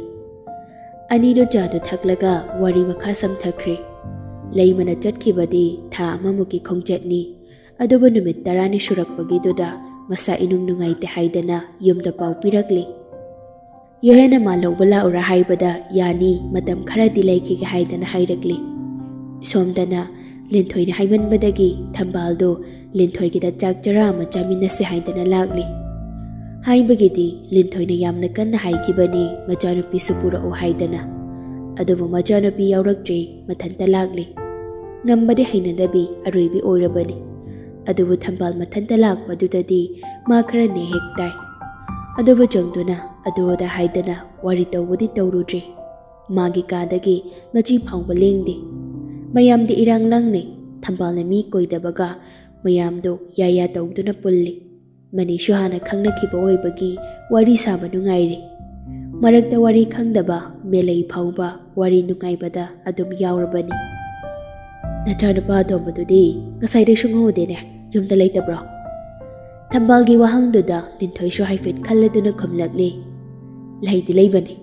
ꯑꯅꯤꯗꯣ ꯆꯥꯗꯨ ꯊꯛꯂꯒ ꯋꯥꯔꯤ ꯃꯈꯥ ꯁꯝꯊꯈ꯭ꯔꯦ꯫ ꯂꯩꯃꯅ ꯆꯠꯈꯤꯕꯗꯤ ꯊꯥ ꯑꯃꯃꯨꯛꯀꯤ ꯈꯣꯡꯆꯠꯅꯤ꯫ ꯑꯗꯨꯕꯨ ꯅꯨꯃꯤꯠ ꯇꯔꯥꯅꯤ ꯁꯨꯔꯛꯄꯒꯤꯗꯨꯗ ꯃꯁꯥ ꯏꯅꯨꯡ ꯅꯨꯡꯉꯥꯏꯇꯦ ꯍꯥꯏꯗꯅ ꯌꯨꯝꯗ ꯄꯥꯎ ꯄꯤꯔꯛꯂꯤ꯫ ꯌꯣꯍꯦꯟꯅ ꯃꯥ ꯂꯧꯕ ꯂꯥꯛꯎꯔꯥ ꯍꯥꯏꯕꯗ, "ꯌꯥꯅꯤ, ꯃꯇꯝ ꯈꯔꯗꯤ ꯂꯩꯈꯤꯒꯦ" ꯍꯥꯏꯗꯅ ꯍꯥꯏꯔꯛꯂꯤ꯫ ꯁꯣꯝꯗꯅ ꯂꯤꯟꯊꯣꯏꯅ ꯍꯥꯏꯃꯟꯕꯗꯒꯤ ꯊꯝꯕꯥꯜꯗꯨ ꯂꯤꯟꯊꯣꯏꯒꯤꯗ ꯆꯥꯛ ꯆꯔꯥ ꯑꯃ ꯆꯥꯃꯤꯟꯅꯁꯦ ꯍꯥꯏꯗꯅ ꯂꯥꯛꯂꯤ꯫ ꯍꯥꯏꯕꯒꯤꯗꯤ ꯂꯤꯟꯊꯣꯏꯅ ꯌꯥꯝꯅ ꯀꯟꯅ ꯍꯥꯏꯈꯤꯕꯅꯤ, "ꯃꯆꯥꯅꯨꯄꯤꯁꯨ ꯄꯨꯔꯛꯎ" ꯍꯥꯏꯗꯅ꯫ ꯑꯗꯨꯕꯨ ꯃꯆꯥꯅꯨꯄꯤ ꯌꯥꯎꯔꯛꯇ꯭ꯔꯦ, ꯃꯊꯟꯇ ꯂꯥꯛꯂꯤ꯫ ꯉꯝꯕꯗꯤ ꯍꯩꯅꯗꯕꯤ ꯑꯔꯣꯏꯕꯤ ꯑꯣꯏꯔꯕꯅꯤ꯫ ꯑꯗꯨꯕꯨ ꯊꯝꯕꯥꯜ ꯃꯊꯟꯇ ꯂꯥꯛꯄꯗꯨꯗꯗꯤ ꯃꯥ ꯈꯔ ꯅꯦꯍꯦꯛ ꯇꯥꯏ꯫ ꯑꯗꯨꯕꯨ ꯆꯪꯗꯨꯅ ꯑꯗꯨ ꯑꯗꯥ ꯍꯥꯏꯗꯅ ꯋꯥꯔꯤ ꯇꯧꯕꯗꯤ ꯇꯧꯔꯨꯗ꯭ꯔꯦ꯫ ꯃꯥꯒꯤ ꯀꯥꯗꯒꯤ ꯃꯆꯤ ꯐꯥꯎꯕ ꯂꯦꯡꯗꯦ꯫ ꯃꯌꯥꯝꯗꯤ ꯏꯔꯥꯡ ꯂꯥꯡꯅꯩ꯫ ꯊꯝꯕꯥꯜꯅ ꯃꯤ ꯀꯣꯏꯗꯕꯒ ꯃꯌꯥꯝꯗꯨ ꯌꯥ ꯌꯥ ꯇꯧꯗꯨꯅ ꯄꯨꯜꯂꯤ꯫ ꯃꯅꯤꯁꯨ ꯍꯥꯟꯅ ꯈꯪꯅꯈꯤꯕ ꯑꯣꯏꯕꯒꯤ ꯋꯥꯔꯤ ꯁꯥꯕ ꯅꯨꯡꯉꯥꯏꯔꯤ꯫ ꯃꯔꯛꯇ ꯋꯥꯔꯤ ꯈꯪꯗꯕ ꯃꯦꯂꯩ ꯐꯥꯎꯕ ꯋꯥꯔꯤ ꯅꯨꯡꯉꯥꯏꯕꯗ ꯑꯗꯨꯝ ꯌꯥꯎꯔꯕꯅꯤ꯫ "ꯅꯆꯥꯅꯨꯄꯥ ꯑꯇꯣꯝꯕꯗꯨꯗꯤ ꯉꯁꯥꯏꯗꯩ ꯁꯨꯡꯎꯗꯦꯅꯦ, ꯌꯨꯝꯗ ꯂꯩꯇꯕ꯭ꯔꯣ?" ꯊꯝꯕꯥꯜꯒꯤ ꯋꯥꯍꯪꯗꯨꯗ ꯂꯤꯟꯊꯣꯏꯁꯨ ꯍꯥꯏꯐꯦꯠ ꯈꯜꯂꯗꯨꯅ ꯈꯨꯝꯂꯛꯂꯤ, "ꯂꯩꯗꯤ ꯂꯩꯕꯅꯤ,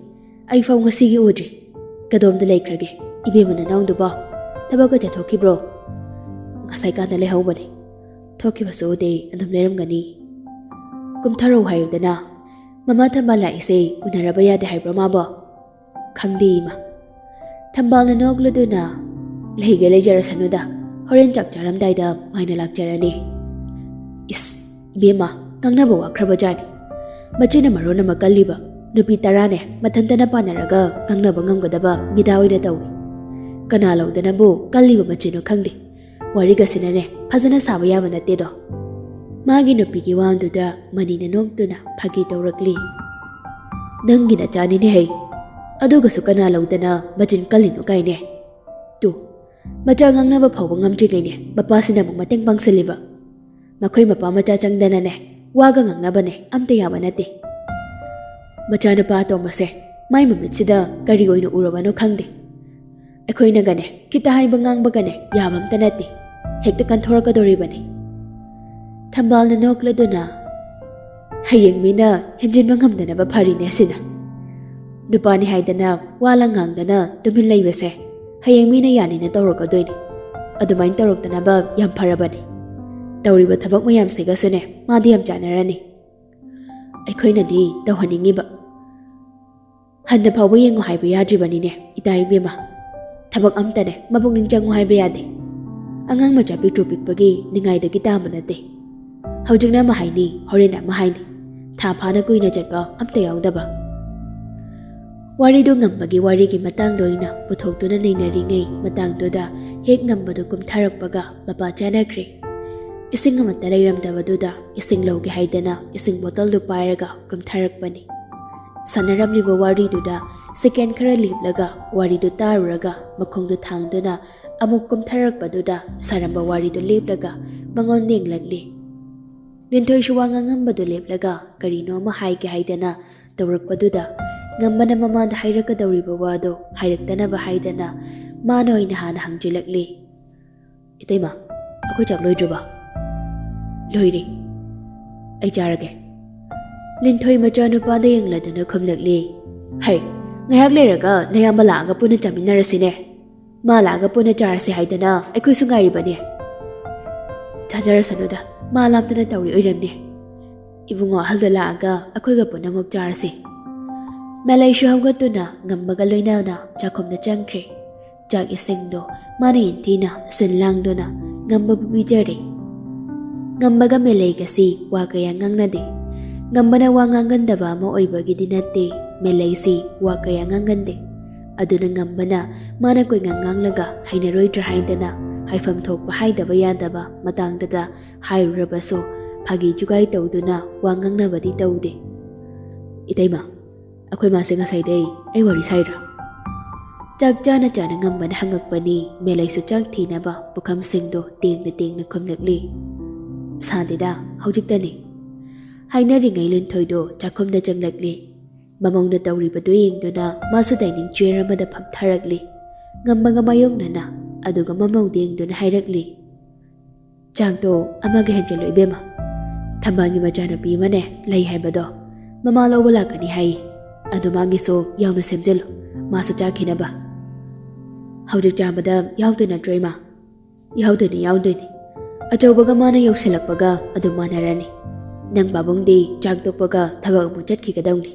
ꯑꯩꯐꯥꯎ ꯉꯁꯤꯒꯤ ꯎꯗ꯭ꯔꯤ꯫ ꯀꯗꯣꯝꯗ ꯂꯩꯈ꯭ꯔꯒꯦ ꯏꯕꯦꯝꯃ ꯅꯅꯥꯎꯗꯨꯕꯣ? ꯊꯕꯛꯀ ꯆꯠꯊꯣꯛꯈꯤꯕ꯭ꯔꯣ?" "ꯉꯁꯥꯏ ꯀꯥꯟꯗ ꯂꯩꯍꯧꯕꯅꯦ, ꯊꯣꯛꯈꯤꯕꯁꯨ ꯎꯗꯦ, ꯑꯗꯨꯝ ꯂꯩꯔꯝꯒꯅꯤ꯫ ꯀꯨꯝꯊꯔꯛꯎ ꯍꯥꯏꯌꯨꯗꯅ, ꯃꯃꯥ ꯊꯝꯕꯥꯜ ꯂꯥꯛꯏꯁꯦ ꯎꯅꯔꯕ ꯌꯥꯗꯦ ꯍꯥꯏꯕ꯭ꯔꯣ ꯃꯥꯕꯣ?" "ꯈꯪꯗꯦ ꯏꯃꯥ꯫" ꯊꯝꯕꯥꯜꯅ ꯅꯣꯛꯂꯗꯨꯅ, "ꯂꯩꯒꯦ ꯂꯩꯖꯔꯁꯅꯨꯗ, ꯍꯣꯔꯦꯟ ꯆꯥꯛ ꯆꯥꯔꯝꯗꯥꯏꯗ ꯃꯥꯏꯅ ꯂꯥꯛꯆꯔꯅꯤ꯫" "ꯏꯁ, ꯏꯕꯦꯝꯃ, ꯉꯥꯡꯅꯕ ꯋꯥꯈ꯭ꯔꯕ ꯖꯥꯠꯅꯤ꯫ ꯃꯆꯤꯟꯅ ꯃꯔꯣꯟ ꯑꯃ ꯀꯜꯂꯤꯕ, ꯅꯨꯄꯤ ꯇꯔꯥꯅꯦ ꯃꯊꯟꯇꯅ ꯄꯥꯟꯅꯔꯒ ꯉꯥꯡꯅꯕ ꯉꯝꯒꯗꯕ ꯃꯤꯗꯥ ꯑꯣꯏꯅ ꯇꯧꯏ꯫ ꯀꯅꯥ ꯂꯧꯗꯅꯕꯨ ꯀꯜꯂꯤꯕ ꯃꯆꯤꯟꯅꯣ ꯈꯪꯗꯦ꯫ ꯋꯥꯔꯤꯒꯁꯤꯅꯅꯦ ꯐꯖꯅ ꯁꯥꯕ ꯌꯥꯕ ꯅꯠꯇꯦꯗꯣ꯫" ꯃꯥꯒꯤ ꯅꯨꯄꯤꯒꯤ ꯋꯥꯗꯨꯗ ꯃꯅꯤꯅ ꯅꯣꯛꯇꯨꯅ ꯐꯥꯒꯤ ꯇꯧꯔꯛꯂꯤ꯫ "ꯅꯪꯒꯤ ꯅꯆꯥꯅꯤꯅꯦ ꯍꯩ, ꯑꯗꯨꯒꯁꯨ ꯀꯅꯥ ꯂꯧꯗꯅ ꯃꯆꯤꯟ ꯀꯜꯂꯤꯅꯣ ꯀꯥꯏꯅꯦ꯫ ꯇꯨ, ꯃꯆꯥ ꯉꯥꯡꯅꯕ ꯐꯥꯎꯕ ꯉꯝꯗ꯭ꯔꯤꯉꯩꯅꯦ ꯃꯄꯥꯁꯤꯅ ꯑꯃꯨꯛ ꯃꯇꯦꯡ ꯄꯥꯡꯁꯤꯜꯂꯤꯕ꯫ ꯃꯈꯣꯏ ꯃꯄꯥ ꯃꯆꯥ ꯆꯪꯗꯅꯅꯦ ꯋꯥꯒ ꯉꯥꯡꯅꯕꯅꯦ ꯑꯝꯇ ꯌꯥꯕ ꯅꯠꯇꯦ꯫ ꯃꯆꯥꯅꯨꯄꯥ ꯑꯇꯣꯝꯕꯁꯦ ꯃꯥꯏ ꯃꯃꯤꯠꯁꯤꯗ ꯀꯔꯤ ꯑꯣꯏꯅ ꯎꯔꯕꯅꯣ ꯈꯪꯗꯦ꯫ ꯑꯩꯈꯣꯏꯅꯒꯅꯦ ꯈꯤꯇ ꯍꯥꯏꯕ ꯉꯥꯡꯕꯒꯅꯦ ꯌꯥꯕ ꯑꯝꯇ ꯅꯠꯇꯦ, ꯍꯦꯛꯇ ꯀꯟꯊꯣꯔꯛꯀꯗꯧꯔꯤꯕꯅꯤ꯫" ꯊꯝꯕꯥꯜꯅ ꯅꯣꯛꯂꯗꯨꯅ, "ꯍꯌꯦꯡ ꯃꯤꯅ ꯍꯦꯟꯖꯤꯟꯕ ꯉꯝꯗꯅꯕ ꯐꯔꯤꯅꯦ ꯑꯁꯤꯅ꯫ ꯅꯨꯄꯥꯅꯤ ꯍꯥꯏꯗꯅ ꯋꯥ ꯂꯪ ꯉꯥꯡꯗꯅ ꯇꯨꯃꯤꯟ ꯂꯩꯕꯁꯦ ꯍꯌꯦꯡ ꯃꯤꯅ ꯌꯥꯅꯤꯅ ꯇꯧꯔꯛꯀꯗꯣꯏꯅꯤ꯫ ꯑꯗꯨꯃꯥꯏꯅ ꯇꯧꯔꯛꯇꯅꯕ ꯌꯥꯝ ꯐꯔꯕꯅꯤ꯫ ꯇꯧꯔꯤꯕ ꯊꯕꯛ ꯃꯌꯥꯝꯁꯤꯒꯁꯨꯅꯦ ꯃꯥꯗꯤ ꯌꯥꯝ ꯆꯥꯟꯅꯔꯅꯤ꯫ ꯑꯩꯈꯣꯏꯅꯗꯤ ꯇꯧꯍꯟꯅꯤꯡꯉꯤꯕ꯫ ꯍꯟꯅ ꯐꯥꯎꯕ ꯌꯦꯡꯉꯨ ꯍꯥꯏꯕ ꯌꯥꯗ꯭ꯔꯤꯕꯅꯤꯅꯦ ꯏꯇꯥ ꯏꯕꯦꯝꯃ꯫ ꯊꯕꯛ ꯑꯝꯇꯅꯦ ꯃꯄꯨꯛꯅꯤꯡ ꯆꯪꯉꯨ ꯍꯥꯏꯕ ꯌꯥꯗꯦ꯫ ꯑꯉꯥꯡ ꯃꯆꯥ ꯄꯤꯛꯇ꯭ꯔꯨ ꯄꯤꯛꯄꯒꯤ ꯅꯤꯡꯉꯥꯏꯗꯒꯤ ꯇꯥꯕ ꯅꯠꯇꯦ꯫ ꯍꯧꯖꯤꯛꯅ ꯑꯃ ꯍꯥꯏꯅꯤ, ꯍꯣꯔꯦꯟ ꯑꯃ ꯍꯥꯏꯅꯤ, ꯊꯥ ꯐꯥꯅ ꯀꯨꯏꯅ ꯆꯠꯄ ꯑꯝꯇ ꯌꯥꯎꯗꯕ꯫ ꯋꯥꯔꯤꯗꯨ ꯉꯝꯕꯒꯤ ꯋꯥꯔꯤꯒꯤ ꯃꯇꯥꯡꯗ ꯑꯣꯏꯅ ꯄꯨꯊꯣꯛꯇꯨꯅ ꯅꯩꯅꯔꯤꯉꯩ ꯃꯇꯥꯡꯗꯨꯗ ꯍꯦꯛ ꯉꯝꯕꯗꯨ ꯀꯨꯝꯊꯔꯛꯄꯒ ꯃꯄꯥ ꯆꯥꯅꯈ꯭ꯔꯦ꯫ ꯏꯁꯤꯡ ꯑꯃꯠꯇ ꯂꯩꯔꯝꯗꯕꯗꯨꯗ ꯏꯁꯤꯡ ꯂꯧꯒꯦ ꯍꯥꯏꯗꯅ ꯏꯁꯤꯡ ꯕꯣꯇꯜꯗꯨ ꯄꯥꯏꯔꯒ ꯀꯨꯝꯊꯔꯛꯄꯅꯤ꯫ ꯁꯥꯟꯅꯔꯝꯂꯤꯕ ꯋꯥꯔꯤꯗꯨꯗ ꯁꯦꯀꯦꯟ ꯈꯔ ꯂꯦꯞꯂꯒ ꯋꯥꯔꯤꯗꯨ ꯇꯥꯔꯨꯔꯒ ꯃꯈꯣꯡꯗꯨ ꯊꯥꯡꯗꯨꯅ ꯑꯃꯨꯛ ꯀꯨꯝꯊꯔꯛꯄꯗꯨꯗ ꯁꯥꯔꯝꯕ ꯋꯥꯔꯤꯗꯨ ꯂꯦꯞꯂꯒ ꯃꯉꯣꯟꯗ ꯌꯦꯡꯂꯛꯂꯤ꯫ ꯂꯤꯟꯊꯣꯏꯁꯨ ꯋꯥ ꯉꯥꯡꯉꯝꯕꯗꯨ ꯂꯦꯞꯂꯒ ꯀꯔꯤꯅꯣ ꯑꯃ ꯍꯥꯏꯒꯦ ꯍꯥꯏꯗꯅ ꯇꯧꯔꯛꯄꯗꯨꯗ ꯉꯝꯕꯅ ꯃꯃꯥꯗ ꯍꯥꯏꯔꯛꯀꯗꯧꯔꯤꯕ ꯋꯥꯗꯣ ꯍꯥꯏꯔꯛꯇꯅꯕ ꯍꯥꯏꯗꯅ ꯃꯥꯅ ꯑꯣꯏꯅ ꯍꯥꯟꯅ ꯍꯪꯖꯤꯜꯂꯛꯂꯤ꯫ "ꯏꯇꯩꯃ, ꯑꯩꯈꯣꯏ ꯆꯥꯛ ꯂꯣꯏꯗ꯭ꯔꯤꯕꯣ?" "ꯂꯣꯏꯔꯦ꯫ ꯑꯩ ꯆꯥꯔꯒꯦ꯫" ꯂꯤꯟꯊꯣꯏ ꯃꯆꯥꯅꯨꯄꯥꯗ ꯌꯦꯡꯂꯗꯨꯅ ꯈꯨꯝꯂꯛꯂꯤ꯫ "ꯍꯩ, ꯉꯥꯏꯍꯥꯛ ꯂꯩꯔꯒ ꯅꯌꯥꯝꯕ ꯂꯥꯛꯑꯒ ꯄꯨꯟꯅ ꯆꯥꯃꯤꯟꯅꯔꯁꯤꯅꯦ꯫ ꯃꯥ ꯂꯥꯛꯑꯒ ꯄꯨꯟꯅ ꯆꯥꯔꯁꯤ ꯍꯥꯏꯗꯅ ꯑꯩꯈꯣꯏꯁꯨ ꯉꯥꯏꯔꯤꯕꯅꯦ꯫" "ꯆꯥꯖꯔꯁꯅꯨꯗ, ꯃꯥ ꯂꯥꯝꯗꯅ ꯇꯧꯔꯤ ꯑꯣꯏꯔꯝꯅꯤ꯫ ꯏꯕꯨꯡꯉꯣ ꯑꯍꯜꯗꯣ ꯂꯥꯛꯑꯒ ꯑꯩꯈꯣꯏꯒ ꯄꯨꯟꯅ ꯑꯃꯨꯛ ꯆꯥꯔꯁꯤ꯫" ꯃꯦꯂꯩꯁꯨ ꯍꯧꯒꯠꯇꯨꯅ ꯉꯝꯕꯒ ꯂꯣꯏꯅꯅ ꯆꯥꯛꯈꯨꯝꯗ ꯆꯪꯈ꯭ꯔꯦ꯫ ꯆꯥꯛ ꯏꯁꯤꯡꯗꯣ ꯃꯥꯅ ꯏꯟꯊꯤꯅ ꯁꯤꯟ ꯂꯥꯡꯗꯨꯅ ꯉꯝꯕꯕꯨ ꯄꯤꯖꯔꯦ꯫ ꯉꯝꯕꯒ ꯃꯦꯂꯩꯒꯁꯤ ꯋꯥ ꯀꯌꯥ ꯉꯥꯡꯅꯗꯦ꯫ ꯉꯝꯕꯅ ꯋꯥ ꯉꯥꯡꯒꯟꯗꯕ ꯑꯃ ꯑꯣꯏꯕꯒꯤꯗꯤ ꯅꯠꯇꯦ, ꯃꯦꯂꯩꯁꯤ ꯋꯥ ꯀꯌꯥ ꯉꯥꯡꯒꯟꯗꯦ꯫ ꯑꯗꯨꯅ ꯉꯝꯕꯅ ꯃꯥꯅ ꯀꯣꯏꯉꯥꯡ ꯉꯥꯡꯂꯒ ꯍꯩꯅꯔꯣꯏꯗ꯭ꯔꯥ ꯍꯥꯏꯗꯅ ꯍꯥꯏꯐꯝ ꯊꯣꯛꯄ ꯍꯥꯏꯗꯕ ꯌꯥꯗꯕ ꯃꯇꯥꯡꯗꯨꯗ ꯍꯥꯏꯔꯨꯔꯕꯁꯨ ꯐꯥꯒꯤ ꯖꯨꯒꯥꯏ ꯇꯧꯗꯨꯅ ꯋꯥ ꯉꯥꯡꯅꯕꯗꯤ ꯇꯧꯗꯦ꯫ "ꯏꯇꯩꯃ, ꯑꯩꯈꯣꯏ ꯃꯥꯁꯦ ꯉꯁꯥꯏꯗꯩ ꯑꯩ ꯋꯥꯔꯤ ꯁꯥꯏꯔꯥ?" ꯆꯥꯛ ꯆꯥꯅ ꯆꯥꯅ ꯉꯝꯕꯅ ꯍꯪꯉꯛꯄꯅꯤ꯫ ꯃꯦꯂꯩꯁꯨ ꯆꯥꯛ ꯊꯤꯅꯕ ꯄꯨꯈꯝꯁꯤꯡꯗꯣ ꯇꯦꯡꯅ ꯇꯦꯡꯅ ꯈꯨꯝꯂꯛꯂꯤ꯫ "ꯁꯥꯗꯦꯗ, ꯍꯧꯖꯤꯛꯇꯅꯤ꯫" ꯍꯥꯏꯅꯔꯤꯉꯩ ꯂꯤꯟꯊꯣꯏꯗꯣ ꯆꯥꯛꯈꯨꯝꯗ ꯆꯪꯂꯛꯂꯤ꯫ ꯃꯃꯧꯅ ꯇꯧꯔꯤꯕꯗꯨ ꯌꯦꯡꯗꯨꯅ ꯃꯥꯁꯨ ꯗꯥꯏꯅꯤꯡ ꯆꯤꯌꯔ ꯑꯃꯗ ꯐꯝꯊꯔꯛꯂꯤ꯫ ꯉꯝꯕꯒ ꯃꯥꯌꯣꯛꯅꯅ, ꯑꯗꯨꯒ ꯃꯃꯧꯗ ꯌꯦꯡꯗꯨꯅ ꯍꯥꯏꯔꯛꯂꯤ꯫ "ꯆꯥꯛꯇꯣ ꯑꯃꯒ ꯍꯦꯟꯖꯜꯂꯨ ꯏꯕꯦꯝꯃ꯫ ꯊꯝꯕꯥꯜꯒꯤ ꯃꯆꯥꯅꯨꯄꯤ ꯑꯃꯅꯦ ꯂꯩ ꯍꯥꯏꯕꯗꯣ, ꯃꯃꯥ ꯂꯧꯕ ꯂꯥꯛꯀꯅꯤ ꯍꯥꯏꯌꯦ꯫ ꯑꯗꯨ ꯃꯥꯒꯤꯁꯨ ꯌꯥꯎꯅ ꯁꯦꯝꯖꯤꯜꯂꯨ, ꯃꯥꯁꯨ ꯆꯥꯈꯤꯅꯕ꯫" "ꯍꯧꯖꯤꯛ ꯆꯥꯕꯗ ꯌꯥꯎꯗꯣꯏ ꯅꯠꯇ꯭ꯔꯣ ꯏꯃꯥ?" "ꯌꯥꯎꯗꯣꯏꯅꯤ, ꯌꯥꯎꯗꯣꯏꯅꯤ꯫ ꯑꯆꯧꯕꯒ ꯃꯥꯅ ꯌꯧꯁꯤꯜꯂꯛꯄꯒ ꯑꯗꯨꯝ ꯃꯥꯟꯅꯔꯅꯤ꯫ ꯅꯪ ꯄꯥꯕꯨꯡꯗꯤ ꯆꯥꯛ ꯇꯣꯛꯄꯒ ꯊꯕꯛ ꯑꯃꯨꯛ ꯆꯠꯈꯤꯒꯗꯧꯅꯤ꯫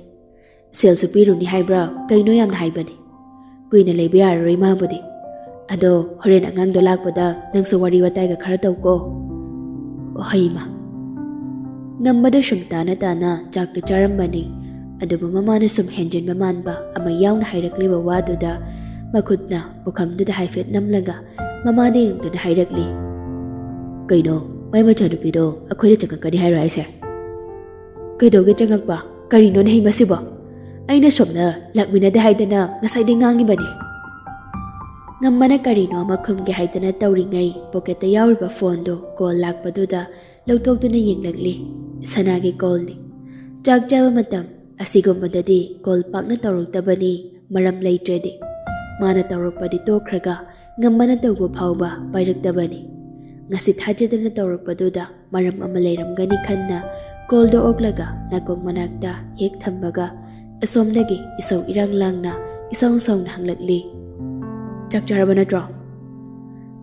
ꯁꯦꯜꯁꯨ ꯄꯤꯔꯨꯅꯤ ꯍꯥꯏꯕ꯭ꯔꯥ ꯀꯩꯅꯣ ꯌꯥꯝꯅ ꯍꯥꯏꯕꯅꯤ꯫ ꯀꯨꯏꯅ ꯂꯩꯕ ꯌꯥꯔꯔꯣꯏ ꯃꯥꯕꯨꯗꯤ꯫ ꯑꯗꯣ ꯍꯣꯔꯦꯟ ꯑꯉꯥꯡꯗꯣ ꯂꯥꯛꯄꯗ ꯅꯪꯁꯨ ꯋꯥꯔꯤ ꯋꯥꯇꯥꯏꯒ ꯈꯔ ꯇꯧꯀꯣ꯫ ꯍꯣꯏ ꯏꯃꯥ꯫ ꯉꯝꯕꯗ ꯁꯨꯝ ꯇꯥꯅ ꯇꯥꯅ ꯆꯥꯛꯇꯨ ꯆꯥꯔꯝꯕꯅꯤ꯫ ꯑꯗꯨꯕꯨ ꯃꯃꯥꯅ ꯁꯨꯝ ꯍꯦꯟꯖꯤꯟꯕ ꯃꯥꯟꯕ ꯑꯃ ꯌꯥꯎꯅ ꯍꯥꯏꯔꯛꯂꯤꯕ ꯋꯥꯗꯨꯗ ꯃꯈꯨꯠꯅ ꯄꯨꯈꯝꯗꯨꯗ ꯍꯥꯏꯐꯦꯠ ꯅꯝꯂꯒ ꯃꯃꯥꯗ ꯌꯦꯡꯗꯨꯅ ꯍꯥꯏꯔꯛꯂꯤ꯫ "ꯀꯩꯅꯣ, ꯃꯥꯏ ꯃꯆꯥꯅꯨꯄꯤꯗꯣ ꯑꯩꯈꯣꯏꯗ ꯆꯪꯉꯛꯀꯅꯤ ꯍꯥꯏꯔꯣ ꯍꯥꯏꯁꯦ?" "ꯀꯩꯗꯧꯒꯦ ꯆꯪꯉꯛꯄ? ꯀꯔꯤꯅꯣꯅꯦ ꯍꯩ ꯃꯁꯤꯕꯣ? ꯑꯩꯅ ꯁꯣꯝꯗ ꯂꯥꯛꯃꯤꯟꯅꯗꯦ ꯍꯥꯏꯗꯅ ꯉꯁꯥꯏꯗꯩ ꯉꯥꯡꯉꯤꯕꯅꯤ꯫" ꯉꯝꯕꯅ ꯀꯔꯤꯅꯣ ꯑꯃ ꯈꯨꯝꯒꯦ ꯍꯥꯏꯗꯅ ꯇꯧꯔꯤꯉꯩ ꯄꯣꯀꯦꯠꯇ ꯌꯥꯎꯔꯤꯕ ꯐꯣꯟꯗꯨ ꯀꯣꯜ ꯂꯥꯛꯄꯗꯨꯗ ꯂꯧꯊꯣꯛꯇꯨꯅ ꯌꯦꯡꯂꯛꯂꯤ꯫ ꯁꯅꯥꯒꯤ ꯀꯣꯜꯅꯤ꯫ ꯆꯥꯛ ꯆꯥꯕ ꯃꯇꯝ ꯑꯁꯤꯒꯨꯝꯕꯗꯗꯤ ꯀꯣꯜ ꯄꯥꯛꯅ ꯇꯧꯔꯛꯇꯕꯅꯤ, ꯃꯔꯝ ꯂꯩꯇ꯭ꯔꯗꯤ꯫ ꯃꯥꯅ ꯇꯧꯔꯛꯄꯗꯤ ꯇꯣꯛꯈ꯭ꯔꯒ ꯉꯝꯕꯅ ꯇꯧꯕ ꯐꯥꯎꯕ ꯄꯥꯏꯔꯛꯇꯕꯅꯤ꯫ ꯉꯁꯤ ꯊꯥꯖꯗꯅ ꯇꯧꯔꯛꯄꯗꯨꯗ ꯃꯔꯝ ꯑꯃ ꯂꯩꯔꯝꯒꯅꯤ ꯈꯟꯅ ꯀꯣꯜꯗꯣ ꯑꯣꯛꯂꯒ ꯅꯥꯀꯣꯡ ꯃꯅꯥꯛꯇ ꯍꯦꯛ ꯊꯝꯕꯒ ꯑꯁꯣꯝꯗꯒꯤ ꯏꯁꯧ ꯏꯔꯥꯡ ꯂꯥꯡꯅ ꯏꯁꯧ ꯁꯧꯅ ꯍꯪꯂꯛꯂꯤ꯫ "ꯆꯥꯛ ꯆꯥꯔꯕ ꯅꯠꯇ꯭ꯔꯣ?"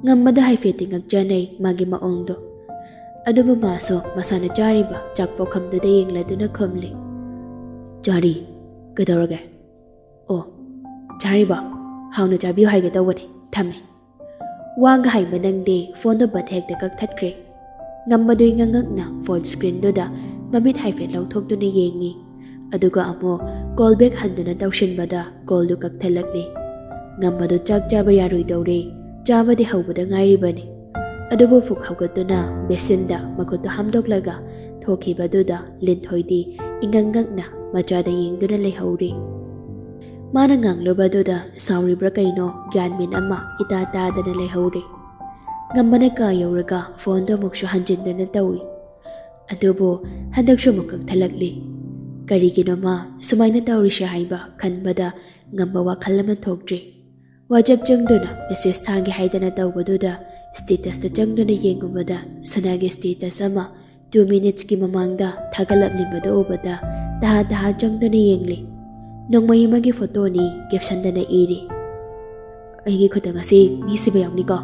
ꯉꯝꯕꯗ ꯍꯥꯏꯐꯦꯠꯇꯤ ꯉꯛꯆꯅꯩ ꯃꯥꯒꯤ ꯃꯑꯣꯡꯗꯣ꯫ ꯑꯗꯨꯕꯨ ꯃꯥꯁꯨ ꯃꯁꯥꯅ ꯆꯥꯔꯤꯕ ꯆꯥꯛ ꯄꯣꯛꯈꯝꯗꯨꯗ ꯌꯦꯡꯂꯗꯨꯅ ꯈꯨꯝꯂꯤ꯫ "ꯆꯥꯔꯤ꯫ ꯀꯩꯗꯧꯔꯒꯦ?" "ꯑꯣ, ꯆꯥꯔꯤꯕꯣ? ꯍꯥꯎꯅ ꯆꯥꯕꯤꯌꯨ ꯍꯥꯏꯒꯦ ꯇꯧꯕꯅꯤ꯫ ꯊꯝꯃꯦ꯫" ꯋꯥꯒ ꯍꯥꯏꯕ ꯅꯪꯗꯦ, ꯐꯣꯟꯗꯣ ꯕꯠ ꯍꯦꯛꯇ ꯀꯛꯊꯠꯈ꯭ꯔꯦ꯫ ꯉꯝꯕꯗꯨ ꯏꯉꯛ ꯉꯛꯅ ꯐꯣꯟ ꯁ꯭ꯀ꯭ꯔꯤꯟꯗꯨꯗ ꯃꯃꯤꯠ ꯍꯥꯏꯐꯦꯠ ꯂꯧꯊꯣꯛꯇꯨꯅ ꯌꯦꯡꯉꯤ꯫ ꯑꯗꯨꯒ ꯑꯃꯨꯛ ꯀꯣꯜ ꯕꯦꯛ ꯍꯟꯗꯨꯅ ꯇꯧꯁꯤꯟꯕꯗ ꯀꯣꯜꯗꯨ ꯀꯛꯊꯠꯂꯛꯂꯤ꯫ ꯉꯝꯕꯗꯨ ꯆꯥꯛ ꯆꯥꯕ ꯌꯥꯔꯣꯏꯗꯧꯔꯦ, ꯆꯥꯕꯗꯤ ꯍꯧꯕꯗ ꯉꯥꯏꯔꯤꯕꯅꯤ꯫ ꯑꯗꯨꯕꯨ ꯐꯨꯛ ꯍꯧꯒꯠꯇꯨꯅ ꯕꯦꯁꯤꯟꯗ ꯃꯈꯨꯠꯇꯨ ꯍꯥꯝꯗꯣꯛꯂꯒ ꯊꯣꯛꯈꯤꯕꯗꯨꯗ ꯂꯤꯟꯊꯣꯏꯗꯤ ꯏꯉꯛ ꯉꯛꯅ ꯃꯆꯥꯗ ꯌꯦꯡꯗꯨꯅ ꯂꯩꯍꯧꯔꯤ꯫ ꯃꯥꯅ ꯉꯥꯡꯂꯨꯕꯗꯨꯗ ꯁꯥꯎꯔꯤꯕ꯭ꯔꯥ ꯀꯩꯅꯣ ꯒ꯭ꯌꯥꯟ ꯃꯦꯟ ꯑꯃ ꯏꯇꯥ ꯇꯥꯗꯅ ꯂꯩꯍꯧꯔꯤ꯫ ꯉꯝꯕꯅ ꯀꯥ ꯌꯧꯔꯒ ꯐꯣꯟꯗꯣ ꯑꯃꯨꯛꯁꯨ ꯍꯟꯖꯤꯟꯗꯨꯅ ꯇꯧꯏ꯫ ꯑꯗꯨꯕꯨ ꯍꯟꯗꯛꯁꯨ ꯑꯃꯨꯛ ꯀꯛꯊꯠꯂꯛꯂꯤ꯫ ꯀꯔꯤꯒꯤꯅꯣ ꯃꯥ ꯁꯨꯃꯥꯏꯅ ꯇꯧꯔꯤꯁꯦ ꯍꯥꯏꯕ ꯈꯟꯕꯗ ꯉꯝꯕ ꯋꯥꯈꯜ ꯑꯃ ꯊꯣꯛꯇ꯭ꯔꯤ꯫ WhatsApp ꯆꯪꯗꯨꯅ ꯃꯦꯁꯦꯖ ꯊꯥꯒꯦ ꯍꯥꯏꯗꯅ ꯇꯧꯕꯗꯨꯗ status ꯇ ꯆꯪꯗꯨꯅ ꯌꯦꯡꯉꯨꯕꯗ ꯁꯅꯥꯒꯤ status ꯑꯃ two minutes ꯀꯤ ꯃꯃꯥꯡꯗ ꯊꯥꯒꯠꯂꯝꯂꯤꯕꯗꯨ ꯎꯕꯗ ꯇꯍꯥ ꯇꯍꯥ ꯆꯪꯗꯨꯅ ꯌꯦꯡꯂꯤ꯫ ꯅꯣꯡꯃꯩ ꯑꯃꯒꯤ ꯐꯣꯇꯣꯅꯤ꯫ ꯀꯦꯞꯁꯟꯗꯅ ꯏꯔꯤ, "ꯑꯩꯒꯤ ꯈꯨꯠꯇ ꯉꯁꯤ ꯃꯤ ꯁꯤꯕ ꯌꯥꯎꯅꯤꯀꯣ꯫"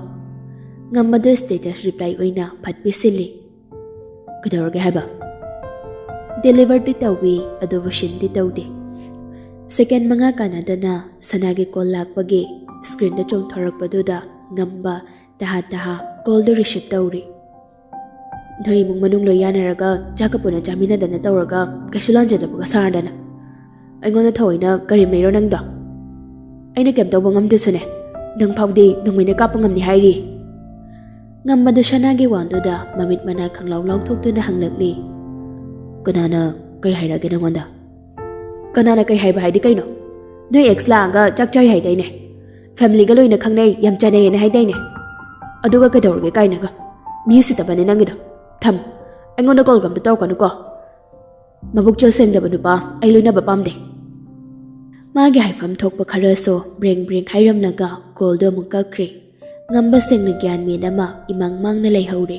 ꯉꯝꯕꯗꯨ status reply ꯑꯣꯏꯅ ꯐꯠ ꯄꯤꯁꯤꯜꯂꯤ꯫ "ꯀꯩꯗꯧꯔꯒꯦ ꯍꯥꯏꯕ?" Deliver ꯗꯤ ꯇꯧꯏ, ꯑꯗꯨꯕꯨ seen ꯗꯤ ꯇꯧꯗꯦ꯫ Second ꯃꯉꯥ ꯀꯥꯟꯅꯗꯅ ꯁꯅꯥꯒꯤ call ꯂꯥꯛꯄꯒꯤ ꯁ꯭ꯀ꯭ꯔꯤꯟꯗ ꯆꯣꯡꯊꯣꯔꯛꯄꯗꯨꯗ ꯉꯝꯕ ꯇꯍꯥ ꯇꯍꯥ ꯀꯣꯜꯗꯨ ꯔꯤꯁꯤꯞ ꯇꯧꯔꯤ꯫ "ꯅꯣꯏ ꯏꯃꯨꯡ ꯃꯅꯨꯡ ꯂꯣꯏ ꯌꯥꯅꯔꯒ ꯆꯥꯛꯀ ꯄꯨꯟꯅ ꯆꯥꯃꯤꯟꯅꯗꯅ ꯇꯧꯔꯒ ꯀꯩꯁꯨ ꯂꯥꯟꯖꯗꯕꯒ ꯁꯥꯔꯗꯅ꯫ ꯑꯩꯉꯣꯟꯗ ꯊꯑꯣꯏꯅ ꯀꯔꯦꯝꯅꯩꯔꯣ ꯅꯪꯗꯣ? ꯑꯩꯅ ꯀꯩꯝ ꯇꯧꯕ ꯉꯝꯗ꯭ꯔꯁꯨꯅꯦ, ꯅꯪ ꯐꯥꯎꯗꯤ ꯅꯣꯡꯃꯩꯅ ꯀꯥꯞꯄ ꯉꯝꯅꯤ ꯍꯥꯏꯔꯤ꯫" ꯉꯝꯕꯗꯨ ꯁꯅꯥꯒꯤ ꯋꯥꯡꯗꯨꯗ ꯃꯃꯤꯠ ꯃꯅꯥ ꯈꯪꯂꯥꯎ ꯂꯥꯎꯊꯣꯛꯇꯨꯅ ꯍꯪꯂꯛꯂꯤ꯫ "ꯀꯅꯥꯅ ꯀꯩ ꯍꯥꯏꯔꯛꯑꯒꯦ ꯅꯪꯉꯣꯟꯗ?" "ꯀꯅꯥꯅ ꯀꯩ ꯍꯥꯏꯕ ꯍꯥꯏꯗꯤ ꯀꯩꯅꯣ? ꯅꯣꯏ ꯑꯦꯛꯁ ꯂꯥꯛꯑꯒ ꯆꯥꯛ ꯆꯥꯔꯤ ꯍꯥꯏꯗꯥꯏꯅꯦ? ꯐꯦꯃꯤꯂꯤꯒ ꯂꯣꯏꯅ ꯈꯪꯅꯩ, ꯌꯥꯝ ꯆꯥꯟꯅꯩꯌꯦꯅ ꯍꯥꯏꯗꯥꯏꯅꯦ? ꯑꯗꯨꯒ ꯀꯩꯗꯧꯔꯒꯦ ꯀꯥꯏꯅꯒ? ꯃꯤ ꯎꯁꯤꯠꯇꯕꯅꯦ ꯅꯪꯒꯤꯗꯣ꯫ ꯊꯝ, ꯑꯩꯉꯣꯟꯗ ꯀꯣꯜꯒ ꯑꯝꯇ ꯇꯧꯔꯛꯀꯅꯨꯀꯣ꯫ ꯃꯕꯨꯛ ꯆꯦꯜ ꯁꯦꯡꯗꯕ ꯅꯨꯄꯥ ꯑꯩ ꯂꯣꯏꯅꯕ ꯄꯥꯝꯗꯦ꯫" ꯃꯥꯒꯤ ꯍꯥꯏꯐꯝ ꯊꯣꯛꯄ ꯈꯔꯁꯨ ꯕ꯭ꯔꯦꯡ ꯕ꯭ꯔꯦꯡ ꯍꯥꯏꯔꯝꯂꯒ ꯀꯣꯜꯗꯨ ꯑꯃꯨꯛ ꯀꯛꯈ꯭ꯔꯦ꯫ ꯉꯝꯕ ꯁꯦꯡꯅ ꯒ꯭ꯌꯥꯟ ꯃꯦꯟ ꯑꯃ ꯏꯃꯥꯡ ꯃꯥꯡꯅ ꯂꯩꯍꯧꯔꯦ꯫